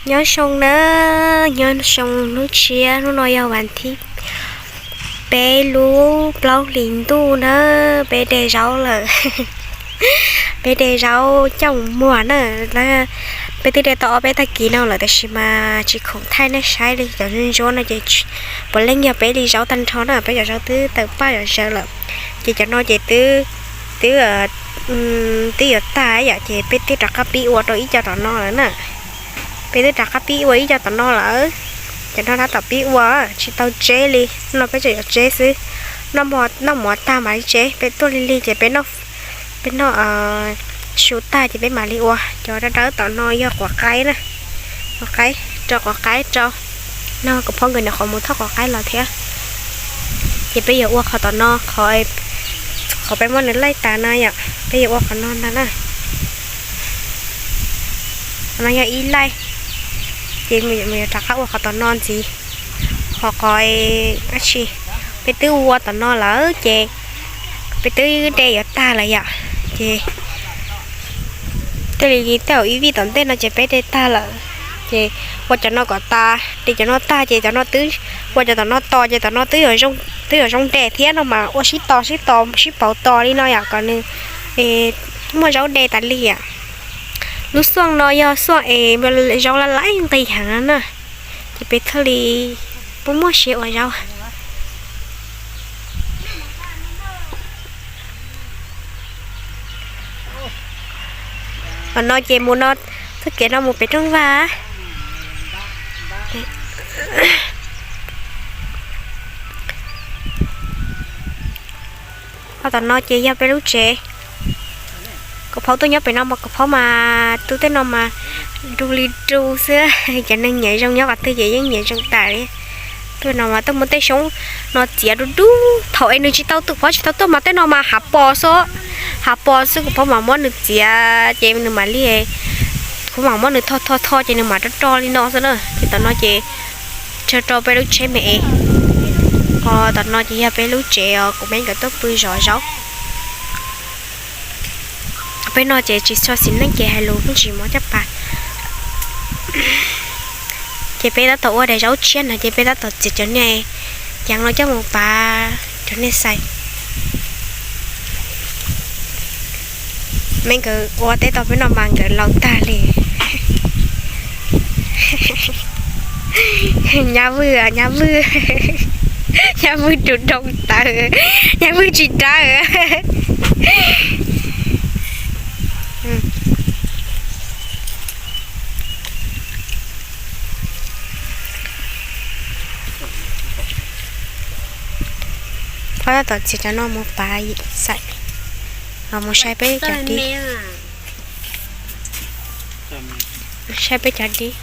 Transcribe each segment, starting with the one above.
Nyob zoo na, nyob zoo hnub tshiab, hnub no yog vas thib peb lub plaub hlis ntuj na, peb de zaub lawm. Peb de zaub coj mus muag na. Peb twb de tau ob peb tag kis no lawm tab sis mas tsis khoom thaij nej saib li, cov ntsuab ntsuab no ces puav leej yog peb li zaub tag nrho na, peb cov zaub twb tawm paj zom zaws lawm. Ces cov no ces twb, twb, twb yuav tag yom, ces peb twb rov qab pib ua rau ib co tom no lawm na. Peb twb rov qab pib ua ib co tom no lawm. Cov no tab tom pib ua, tsis tau tseb li, no peb tseem yuav tseb xwb. Noj mov tag mam li tseb, peb tuaj lig lig ces peb, peb noj su tag ces peb mam li ua. Cov dawb dawb tom no yog quav qaib na, quav qaib rau, quav qaib rau. No kuv phob nkawd nyuam qhuav mus thauj quav qaib los thiab. Ces peb yuav ua qhov tom no, qhov, qhov peb muab nws laij tas no yom, peb yuav ua qhov no ntag na. Qhov no yog ib laij, ces mus yuav rov qab ua qhov tom no ntxiv. Qhov, qhov, dab tsi, peb twb ua tom no lawm ces peb twb de yuav tag lawm yom. Ces tej li tej zaum ib vij tom ntej no ces peb de tag lawm. Ces ua cov no kom tas, de cov no tag ces cov no twb, ua cov tom no tos ces tom no twb yuav zoo de thiab no mas ua sib tos sib tos sib pauv tos li no yom, kom nws muaj zaub de tas li yom. Lub xuaj no yog xuaj es zaub laj laib nqis heev no na, ces peb thiaj li muaj muaj siab ua zaub. Qhov no ces mus no, txoj kev no mus pem rooj vag. Qhov tom no ces yog peb lub tsev. Kuv phaub tuaj nyob pem no mas kuv phaub mas tu tej no mas du li du xwb, cov neeg nyiam zoo nyob qhov twg ces yeej nyiam zoo tas li. Tuaj no mas tuaj muab tej xyoob no txiav du du, thaum es nws tsis tau, kuv phaub tsis tau tuaj mas tej no mas hav pos xwb, hav pos xwb, kuv phaub mam muab nws txiav ces nws mam li, kuv mam muab nws tho tho tho ces nws mam roj roj li no xwb na. Ces tom no ces tso rau peb lub tsheb me es. Qhov tom no ces yog peb lub tsev os, kuv me nkawd tuaj pw zov zaub. Peb no ces tsis txhob xis neej ces hais lus pheej tsis mob caj pas. Ces peb tab tom ua daim zaub tshiab no ces peb tab tom txiav cov niag ceev no coj mus pav cov niag xais. Me nkawd ua teb tau peb no mas nkawd laus tag li. Nyab Vwj, Nyab Vwj, Nyab Vwj tus doo tawv, Nyab Vwj tsis dawb. Phob tab tom txiav cov no mus pav xais, los mus saib peb cov dib, saib peb cov dib.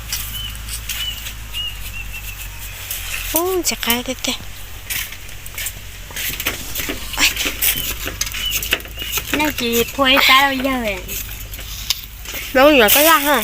Ub, ntxim qab tiag tiag. Nej tsis phua ib sab rau yawg. Lub nyuam koj laj ha.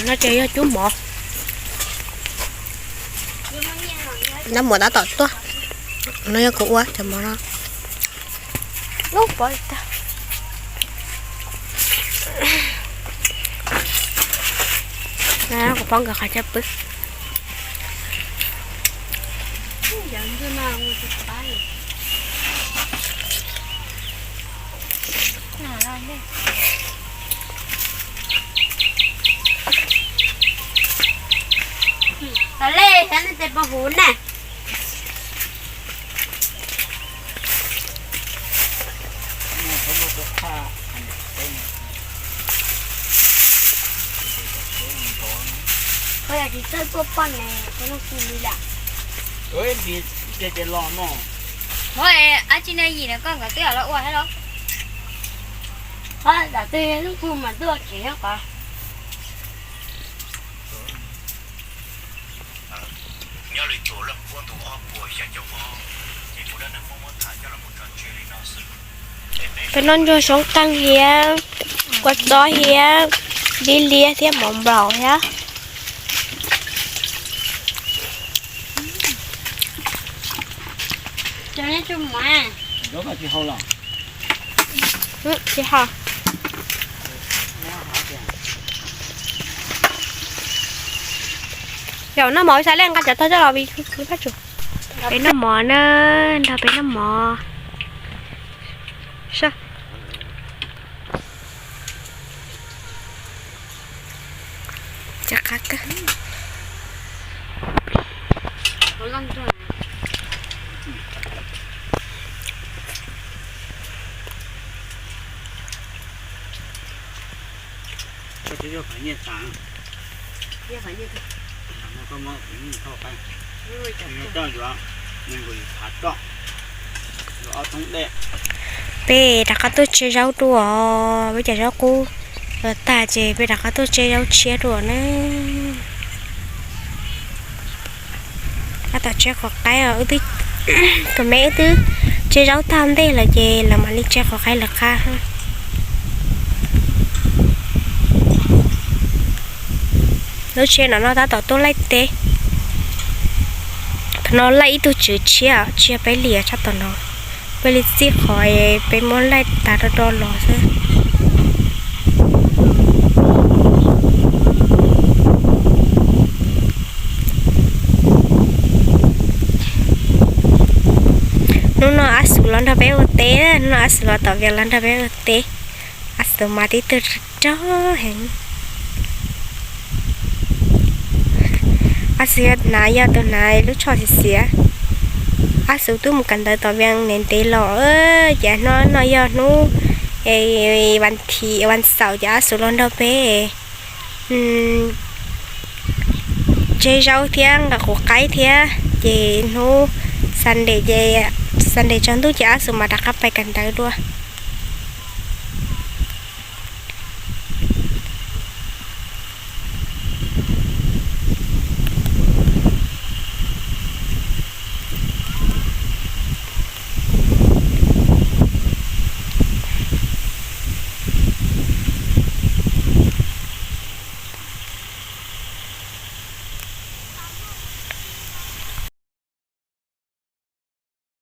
No ces yog cub mov. Nab muam tab tom tuaj. No yog kuv ua cov mov no. Lub pov tag. Kuv phob nkawd qhov chaw pw. Tos lej xav nej tes pos huv na. Koj yog tsis txawj tuaj poj ne, koj lub kub li yam. Hov, ab tsi na yim na koj nkawd twb los ua thiab los. Hov, tam twg lub kub mas tuaj tsev nyob qhov. Nyob li txuas leej kuab ntu ob puas xya caum ob, ces kuv dab neeg muab muab tham coj los mus tso tseg li no xwb. Peb noj ntsuag soob qeeg thiab kua txob thiab dib liab thiab mov nplaum thiab. Yog noj mov xav li nqa cov tog coj los. Peb noj mov na, nrog peb noj mov. Peb rov qab tuaj tseb zaub dua, peb cov zaub qub los tag ces peb rov qab tuaj tseb zaub tshiab dua na. Tab tom tseb qhov qaib os, tus me wb twb tseb zaub tag ntej lawm ces lawv mam li tseb qhov qaib lawv qab. Lub tsheb no no tab tom tuaj laij teb. Thaum no laij ib tug tswv tshiab, tsis yog peb li, tshaj thaum no peb li txij qhov peb muab laij tas do do los xwb. Hnub no Ab Xus los nrog peb ua teb, hnub no Ab Xus los tom Vias los nrog peb ua teb. Ab Xus mas tib tug rog heev. Ab Xus yog hnav, yog tus hnav lub tsho xiav xiav. Ab Xus twb mus kawm ntawv tom Vias ntev ntev los, ces hnub no yog hnub vas thiv vas xaum ces Ab Xus los nrog peb tseb zaub thiab nqa quav qaib thiab, ces hnub Sunday ces, Sunday tsaus ntuj ces Ab Xus mam rov qab pais kawm ntawv dua.